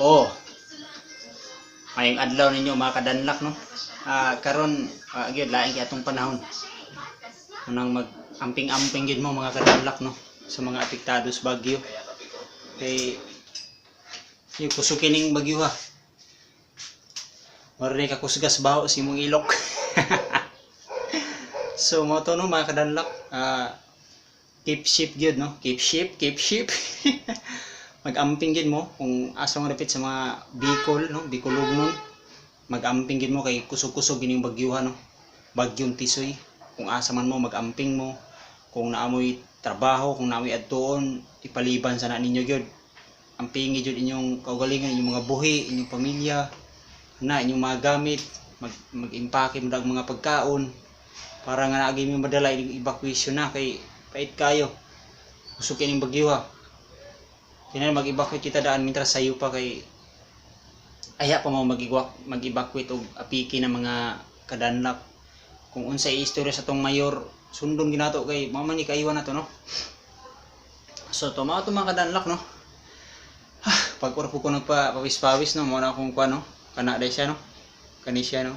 Oh. Mayong adlaw ninyo, mga kadanlak, no. Karon gyud lain kay atong panahon. Unang mag amping-amping gyud mo, mga kadanlak, no, sa mga apektado sa bagyo. Kay yung kusog kining bagyo, ha. Mara ni kakusgas baho sa imong ilok. So mo to, no, mga kadanlak. Keep safe gyud, no. Keep safe, keep safe. Mag-amping gid mo kung asa mo dapit sa mga Bicol, no, Bicolognon. Mag-amping gid mo kay kusog-kusog gining bagyuhan, no. Bagyong Tisoy. Kung asa man mo, mag-amping mo. Kung naamoy trabaho, kung naamoy adtuon, ipaliban sa na ninyo gyud. Ampingi gyud inyong kaugalingon, inyong mga buhi, inyong pamilya, na inyong mga gamit, mag-impake mo dag mga pagkaon para nga naagi mo madala inyong evacuation na kay pait kayo. Kusog kining bagyo, ha. Kaya mag-evacuate kita daan mintras sayo pa kay aya pa mo mag-evacuate og apiki ng mga kadanlak. Kung unsay istorya sa tong mayor, sundon ginato kay mao man ni kaiwan nato, no. So to mao to, mga kadanlak, no. Pag ora po ko nagpa pawis-pawis, no, mo na akong kuan, no. Kana day siya, no. Kani siya, no.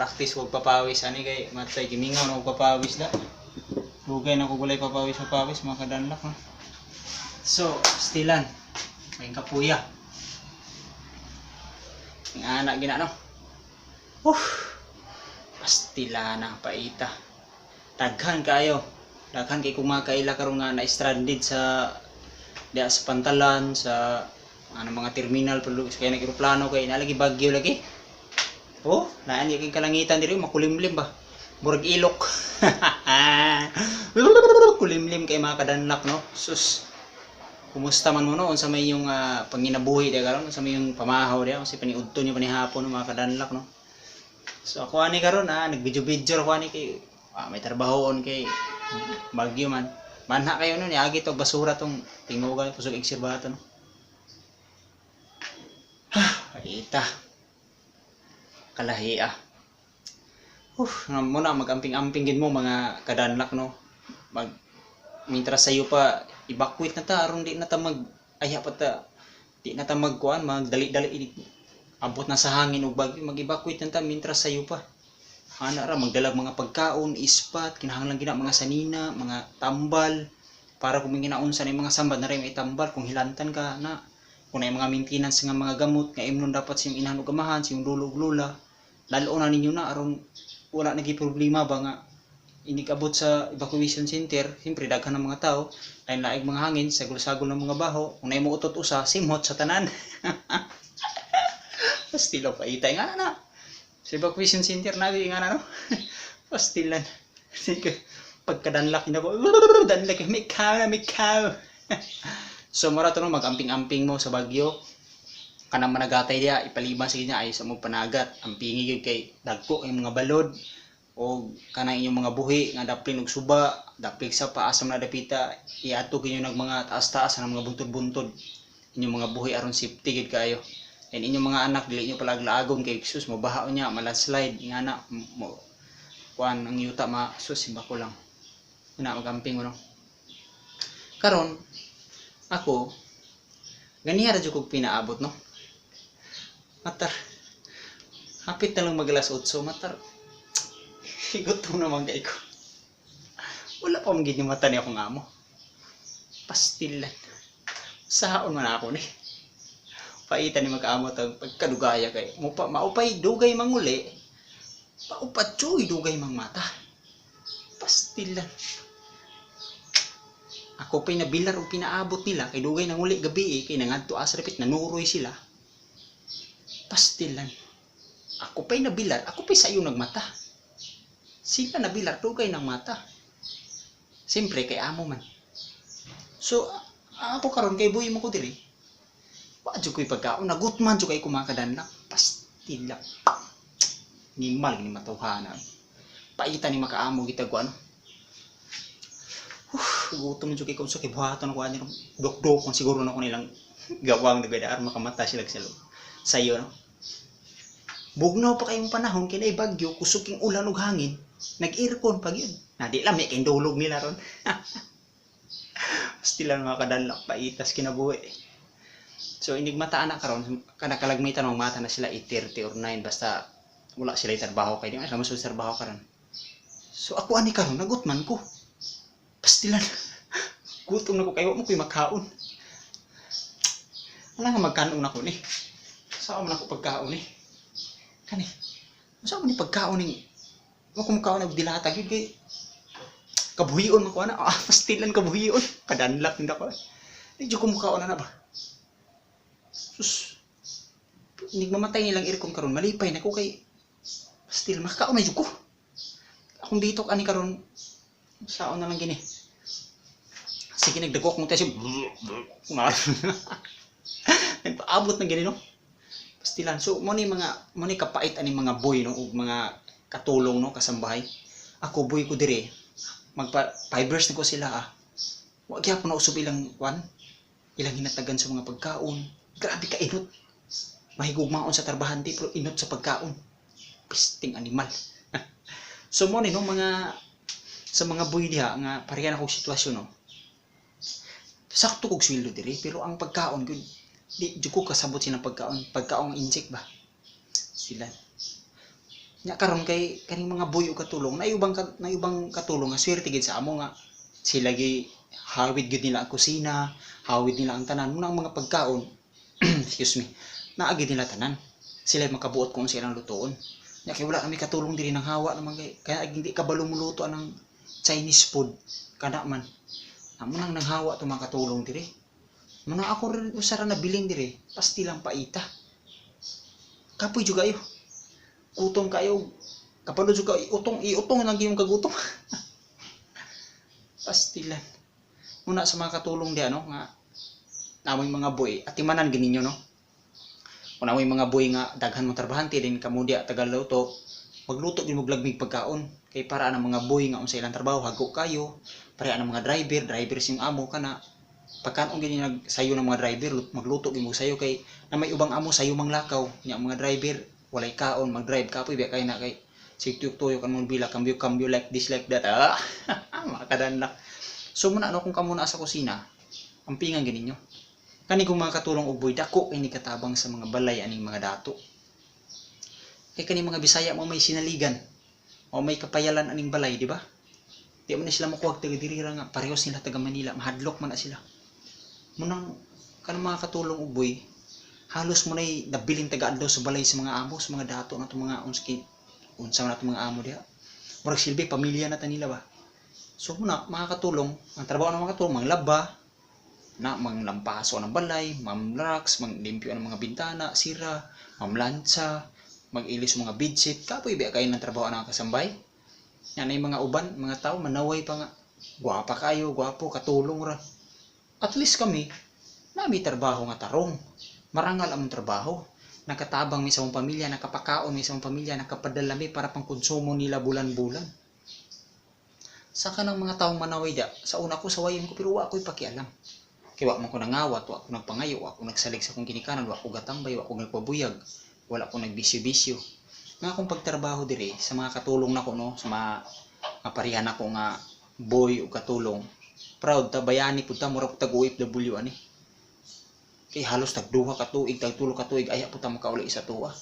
Practice og papawis ani kay matay gimingaw na og papawis da. Dugay na ko gulay papawis papawis, mga kadanlak, no. So, stilan. May kapuya. Ang anak gina, no. Uff. Pastila na paita. Daghan kayo. Daghan kay kung makaila karon nga na-stranded sa diya sa pantalan sa ano mga terminal pero sa kaya nag-eroplano kay nalagi bagyo lagi. Oh, naan yung kalangitan diri makulimlim ba. Murag ilok. Kulimlim kay mga kadanlak, no. Sus. Kumusta man mo, no? Unsa may yung panginabuhi diya karon, unsa may yung pamahaw diya, unsa paniudto niyo panihapon, no, mga kadanlak, no. So ako ani karon, nag-video-video ako ani kay may trabahoon kay bagyo man. Manha kayo, no, niagi tog basura tong tingugan kusog igserbato, no. Ha, ita. Kalahi, ah. Nga muna mag-amping-amping gid mo, mga kadanlak, no. Mag mintras sayo pa, evacuate na ta aron di na ta mag aya pa ta di na ta magkuan magdali-dali abot na sa hangin ug bagyo. Mag-evacuate na ta mintras sayo pa. Ana ra magdalag mga pagkaon, ispat, kinahanglan gina mga sanina, mga tambal para kung ginaunsa na yung mga sambad na rin may tambal kung hilantan ka na, kung na yung mga maintenance nga mga gamot nga imnon dapat sa iyong inahan ug amahan, sa iyong lolo ug lola, lalo na ninyo na aron wala nagi problema ba nga inig-abot sa evacuation center. Siyempre daghan ng mga tao, lain laing mga hangin, sagol-sagol ng mga baho. Kung naay mo utot usa, simhot sa tanan. Pastilo pa itay nga na sa evacuation center na nga na, no. Pastilan. Pagkadanlak na ko, danlak mikaw na mikaw. So mura to, no, mag-amping-amping mo sa bagyo. Kanang managatay diya, ipaliban sa niya ay sa mo panagat. Ampingi gyud kay dagko kay mga balod o kanang inyong mga buhi nga daplin og suba, daplig sa paasam na dapita, iadto kinyo nag mga taas-taas ng mga buntod-buntod inyong mga buhi aron safety gid kayo. And inyong mga anak, dili inyo palaglaagon kay sus, mobaha niya, malandslide nga na mo kuan ang yuta ma sus simba ko lang na magamping mo, no. Karon ako ganiha ra jud kog pinaabot, no. Matar hapit na lang mag alas 8, matar gutom naman kay ko. Wala pa man gid ni mata ni akong amo. Pastilan. Saon man ako ni. Paitan ni magkaamo tag pagkadugaya kay mupa maupay dugay manguli. Paupatsoy dugay mang mata. Pastilan. Ako pa'y nabilar o pinaabot nila kay dugay nanguli gabi eh, kay nangadto asa dapit nanuroy sila. Pastilan. Ako pa'y nabilar, ako pa'y sayo nagmata. Sila nabilar dugay ng mata. Siyempre kay amo man. So ako karon kay buhi mo ko diri. Wa jud ko'y pagkaon, nagutman jud kay kumakadanlak. Pastila. Nimal ni matuhana. Paita ni makaamo kita ko ano. Gutom jud kay kung sa kay buhaton ako ani dok-dokon siguro na ko nilang gawang nagadaar makamata sila sa sayo, no. Bugnaw pa kayong panahon kay naay bagyo, kusog king ulan ug hangin, nag-aircon pa gyud. Na di lang may kay dulog nila ron. Pastila, mga kadanlak, paitas kinabuhi. So inig mata ana karon, kana kalagmitan ng mata na sila 8:30 or 9, basta wala sila trabaho kay di man sila masud trabaho karon. So ako ani karon, nagutman ko. Pastilan. Gutom na ko kay wa mo ko'y makaon. Wala nga magkaon na ko ni. Saan man ako pagkaon ni? Kani. Saan man ni pagkaon ni? Wa ko makaon og dilata gyud kay kabuhion man ko ana. Ah, pastilan, kabuhion. Kadanlak nda ko. Di jud ko mukaon na ba. Sus. Nig mamatay nilang aircon karon, malipay na ko kay still makakaon na jud ko. Akong dito ani karon, saon na lang gini. Sige, nagdagok mo tayo siya. Nagpaabot na gini, no. Pastilan. So mo ni mga mo ni kapait ani mga boy, no, ug mga katulong, no, kasambahay. Ako, boy ko dire. Magpa 5 years na ko sila ah. Wa gyapon na usab ilang kwan. Ilang hinatagan sa mga pagkaon. Grabe ka inot. Mahigugmaon sa trabahante pero inot sa pagkaon. Pisting animal. So mo ni, no, mga sa mga boy diha nga pareha na kog sitwasyon, no. Sakto kog sweldo diri pero ang pagkaon gyud, di jud ko kasabot silang pagkaon, pagkaong insect ba sila. Nya karon kay kaning mga boy o katulong, naay ubang katulong nga swerte gid sa amo nga sila gi hawid gid nila ang kusina, hawid nila ang tanan muna ang mga pagkaon, excuse me, naa gid nila tanan, sila makabuot kung silang lutoon. Nya kay wala kami katulong diri, nang hawa naman kay kaya hindi kabalo moluto anang Chinese food kana man. Amo nang nanghawa to mga katulong diri. Muna ako rin usara na bilin diri, pastilang paita. Kapoy jud kayo. Gutom kayo. Kapalo jud ka iutong iutong lang yung kagutom. Pastilan. Muna sa mga katulong di ano nga namoy mga boy atimanan gininyo, no. Kung namoy mga boy nga daghan mong trabahante din kamo diya tagaluto, magluto gyud mo lagmig pagkaon kay para ang mga boy nga unsa ilang trabaho hago kayo, para ang mga driver, driver sing amo kana pagkaon gini nagsayo ng mga driver, magluto gyud mo sayo kay na may ubang amo sayo manglakaw nya. Ang mga driver walay kaon, mag-drive kapoy biya kay na kay sig tuyok-tuyok ang mga bila, kambyo kambyo, like this, like that, ah, makadanlak. So muna, ano, kung kamo naa sa kusina, ang pingan ganinyo kani kung mga katulong og boy, dako kay ni katabang sa mga balay aning mga dato kay kani mga Bisaya mo may sinaligan o may kapayalan aning balay, di ba? Di man na sila makuha taga diri ra nga parehas nila taga Manila, mahadlok man na sila. Munang kanang mga katulong og boy, halos mo nay nabilin taga adlaw sa balay sa mga amo, sa mga dato na mga unski unsa man ato mga amo diha, murag silbi pamilya na ta nila ba. So muna mga katulong, ang trabaho ng mga katulong manglaba na, manglampaso ng balay, mamraks, manglimpyo ng mga bintana, sira, mamlansa, mag-ilis mga bedsheet. Kapoy biya kayo ng trabaho ng kasambay. Yan ay mga uban, mga tao, manaway pa nga. Gwapa kayo, gwapo, katulong ra. At least kami, nami trabaho nga tarong. Marangal among trabaho. Nakatabang mi sa among pamilya, nakapakaon mi sa among pamilya, nakapadala mi para pangkonsumo nila bulan-bulan. Sa kanang mga taong manaway da, sa una ko sawayon ko pero wa ko'y pakialam. Kay wa man ko nangawat, wa ko nagpangayo, wa ko nagsalig sa akong ginikanan, wa ko gatambay, wa ko nagpabuyag, wala ko nagbisyo-bisyo. Nga akong pagtrabaho diri sa mga katulong nako, no, sa mga parihan nako nga boy o katulong, proud ta, bayani pud ta, mura pud tag OFW ani. Kay halos tag 2 ka tuig, tag 3 ka tuig aya pud ta makauli sa tuwa.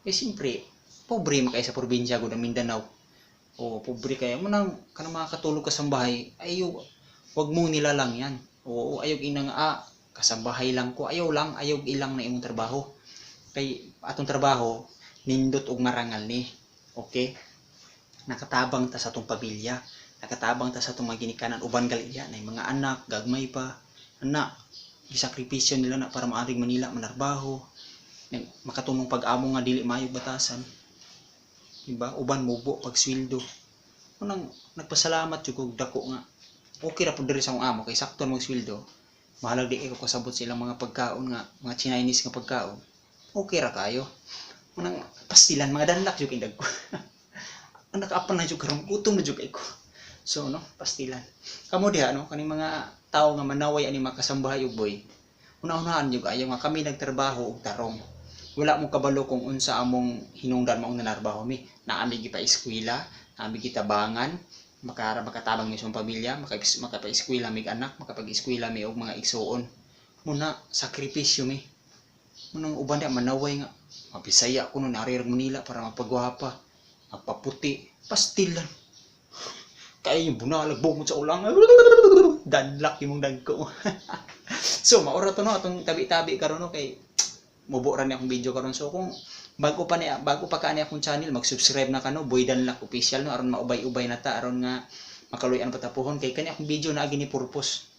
Kay siyempre, pobre man kay sa probinsya gud ang Mindanao. O pobre kaya mo nang kanang mga katulog ka sa bahay, ayo wag mo nilalang yan. Oo, ayaw inang ah, kasambahay lang ko. Ayaw lang, ayaw ilang na imong trabaho. Kay atong trabaho nindot og marangal ni. Okay? Nakatabang ta sa atong pamilya, nakatabang ta sa atong mga ginikanan, uban gali diha na mga anak, gagmay pa. Ana, gisakripisyo nila na para maaring Manila manarbaho. Makatunong pag-amo nga dili maayo batasan. Diba? Uban mubo pag sweldo. Unang nagpasalamat jud kog dako nga okay ra pud diri sa akong amo kay sakto mag sweldo. Mahalag di ko kasabot sa ilang mga pagkaon nga mga Chinese nga pagkaon. Okay ra kayo. Unang pastilan, mga danlak jud kay ko. Ang nakaapan na jud karon, gutom na jud kay ko. So no, pastilan. Kamo diha, no, kaning mga tawo nga manaway ani mga kasambahay ug boy. Una-unahan jud ayo nga kami nagtrabaho og tarong. Wala mo kabalo kung unsa among hinungdan maong nanarbaho mi. Naami gipa-eskwela, naami gitabangan, makatabang mi sa pamilya, makapa-eskwela mig anak, makapag-eskwela mi og mga igsuon. Muna sakripisyo mi. Munang uban di manaway nga mabisaya kuno naari ra Manila para mapagwapa, magpaputi, pastilan. Kay yung bunalag bungod sa ulang. Danlak imong dagko. So maura to, no, atong tabi-tabi karon, no, kay mubo ra ni akong video karon. So kung bago pa ka ani akong channel, mag-subscribe na ka, no, Boy Danlak Official, no, aron maubay-ubay na ta, aron nga makaluy-an patapuhon kay kani akong video na ni purpose.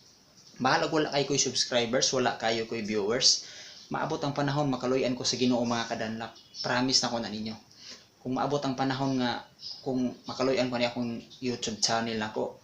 Bahalag wala kayo ko'y subscribers, wala kayo ko'y viewers. Maabot ang panahon makaluy-an ko sa Ginoo, mga kadanlak. Promise na ko na ninyo. Kung maabot ang panahon nga kung makaluy-an ko ni akong YouTube channel nako,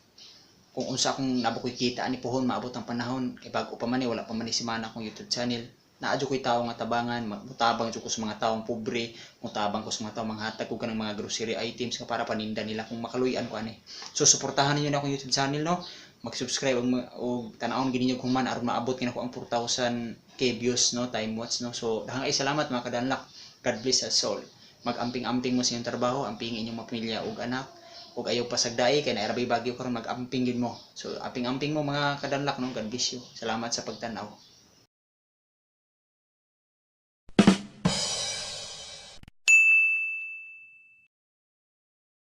kung unsa akong nabukoy kita ani puhon, maabot ang panahon kay bago pa man ni, wala pa man ni semana akong YouTube channel. Naa jud ko'y tawo nga tabangan, mutabang jud ko sa mga taong pobre, mutabang ko sa mga tawo, manghatag ko kanang mga grocery items nga para paninda nila kung makaluy-an ko ani. So suportahan ninyo na akong YouTube channel, no. Mag-subscribe og tan-awon gid ninyo human aron maabot kini ako ang 4,000K views, no, time watch, no. So daghang ay salamat, mga kadanlak. God bless us all. Mag-amping-amping mo sa inyong trabaho, amping inyong mga pamilya ug anak, ug ayaw pasagdai kay naay bagyo karon, mag-amping gid mo. So amping-amping mo, mga kadanlak, no. God bless you. Salamat sa pagtan-aw.